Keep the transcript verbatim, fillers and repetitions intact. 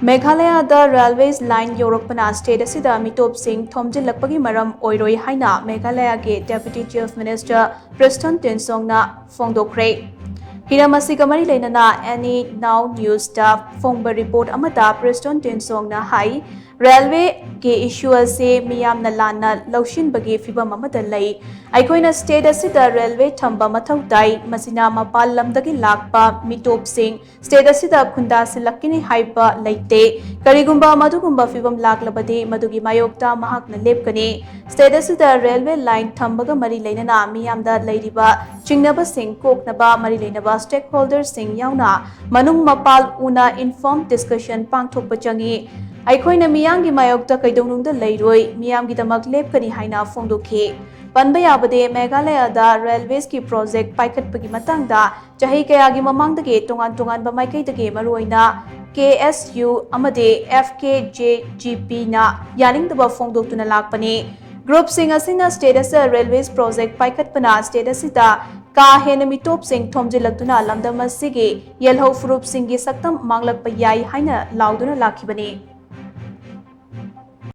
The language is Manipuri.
ꯃꯦꯘꯥꯂꯌꯥꯗ ꯔꯦꯜꯋꯦꯁ ꯂꯥꯏꯟ ꯌꯧꯔꯛꯄꯅ ꯁ꯭ꯇꯦꯠ ꯑꯁꯤꯗ ꯃꯤꯇꯣꯞꯁꯤꯡ ꯊꯣꯝꯖꯤꯜꯂꯛꯄꯒꯤ ꯃꯔꯝ ꯑꯣꯏꯔꯣꯏ ꯍꯥꯏꯅ ꯃꯦꯘꯥꯂꯌꯥꯒꯤ ꯗꯦꯄ꯭ꯌꯨꯇꯤ ꯆꯤꯐ ꯃꯤꯅꯤꯁꯇꯔ ꯄ꯭ꯔꯦꯁꯇꯟ ꯇꯤꯟꯁꯣꯡꯅ ꯐꯣꯡꯗꯣꯛꯈ꯭ꯔꯦ꯫ ꯍꯤꯔꯝ ꯑꯁꯤꯒ ꯃꯔꯤ ꯂꯩꯅꯅ ꯑꯦꯅꯤ ꯅꯥꯎ ꯅ꯭ꯌꯨꯁꯇ ꯐꯣꯡꯕ ꯔꯤꯄꯣꯔꯠ ꯑꯃꯗ ꯄ꯭ꯔꯦꯁꯇꯟ ꯇꯤꯟꯁꯣꯡꯅ ꯍꯥꯏ, ꯔꯦꯜꯋꯦꯒꯤ ꯏꯁꯨ ꯑꯁꯤ ꯃꯤꯌꯥꯝꯅ ꯂꯥꯟꯅ ꯂꯧꯁꯤꯟꯕꯒꯤ ꯐꯤꯚꯝ ꯑꯃꯗ ꯂꯩ꯫ ꯑꯩꯈꯣꯏꯅ ꯁ꯭ꯇꯦꯠ ꯑꯁꯤꯗ ꯔꯦꯜꯋꯦ ꯊꯝꯕ ꯃꯊꯧ ꯇꯥꯏ꯫ ꯃꯁꯤꯅ ꯃꯄꯥꯟ ꯂꯝꯗꯒꯤ ꯂꯥꯛꯄ ꯃꯤꯇꯣꯞꯁꯤꯡ ꯁ꯭ꯇꯦꯠ ꯑꯁꯤꯗ ꯈꯨꯟꯗꯥꯁꯤꯜꯂꯛꯀꯅꯤ ꯍꯥꯏꯕ ꯂꯩꯇꯦ꯫ ꯀꯔꯤꯒꯨꯝꯕ ꯃꯗꯨꯒꯨꯝꯕ ꯐꯤꯚꯝ ꯂꯥꯛꯂꯕꯗꯤ ꯃꯗꯨꯒꯤ ꯃꯥꯌꯣꯛꯇ ꯃꯍꯥꯛꯅ ꯂꯦꯞꯀꯅꯤ꯫ ꯁ꯭ꯇꯦꯠ ꯑꯁꯤꯗ ꯔꯦꯜꯋꯦ ꯂꯥꯏꯟ ꯊꯝꯕꯒ ꯃꯔꯤ ꯂꯩꯅꯅ ꯃꯤꯌꯥꯝꯗ ꯂꯩꯔꯤꯕ ꯆꯤꯡꯅꯕꯁꯤꯡ ꯀꯣꯛꯅꯕ ꯃꯔꯤ ꯂꯩꯅꯕ ꯁ꯭ꯇꯦꯛꯍꯣꯜꯗꯔꯁꯤꯡ ꯌꯥꯎꯅ ꯃꯅꯨꯡ ꯃꯄꯥꯜ ꯎꯅ ꯏꯟꯐꯣꯔꯝ ꯗꯤꯁꯀꯁꯟ ꯄꯥꯡꯊꯣꯛꯄ ꯆꯪꯏ꯫ ꯑꯩꯈꯣꯏꯅ ꯃꯤꯌꯥꯝꯒꯤ ꯃꯥꯌꯣꯛꯇ ꯀꯩꯗꯧꯅꯨꯡꯗ ꯂꯩꯔꯣꯏ, ꯃꯤꯌꯥꯝꯒꯤꯗꯃꯛ ꯂꯦꯞꯀꯅꯤ ꯍꯥꯏꯅ ꯐꯣꯡꯗꯣꯛꯈꯤ꯫ ꯄꯟꯕ ꯌꯥꯕꯗꯤ, ꯃꯦꯘꯥꯂꯌꯥꯗ ꯔꯦꯜꯋꯦꯁꯀꯤ ꯄ꯭ꯔꯣꯖꯦꯛ ꯄꯥꯏꯈꯠꯄꯒꯤ ꯃꯇꯥꯡꯗ ꯆꯍꯤ ꯀꯌꯥꯒꯤ ꯃꯃꯥꯡꯗꯒꯤ ꯇꯣꯉꯥꯟ ꯇꯣꯉꯥꯟꯕ ꯃꯥꯏꯀꯩꯗꯒꯤ, ꯃꯔꯨꯑꯣꯏꯅ ꯀꯦ ꯑꯦꯁ ꯌꯨ ꯑꯃꯗꯤ ꯑꯦꯐ ꯀꯦ ꯖꯦ ꯖꯤ ꯄꯤꯅ ꯌꯥꯅꯤꯡꯗꯕ ꯐꯣꯡꯗꯣꯛꯇꯨꯅ ꯂꯥꯛꯄꯅꯤ꯫ ꯒ꯭ꯔꯨꯞꯁꯤꯡ ꯑꯁꯤꯅ ꯁ꯭ꯇꯦꯠ ꯑꯁꯤꯗ ꯔꯦꯜꯋꯦꯁ ꯄ꯭ꯔꯣꯖꯦꯛ ꯄꯥꯏꯈꯠꯄꯅ ꯁ꯭ꯇꯦꯠ ꯑꯁꯤꯗ ꯀꯥ ꯍꯦꯟꯅ ꯃꯤꯇꯣꯞꯁꯤꯡ ꯊꯣꯝꯖꯤꯜꯂꯛꯇꯨꯅ ꯂꯝꯗꯝ ꯑꯁꯤꯒꯤ ꯌꯦꯜꯍꯧ ꯐꯨꯔꯨꯞꯁꯤꯡꯒꯤ ꯁꯛꯇꯝ ꯃꯥꯡꯂꯛꯄ ꯌꯥꯏ ꯍꯥꯏꯅ ꯂꯥꯎꯗꯨꯅ ꯂꯥꯛꯈꯤꯕꯅꯤ꯫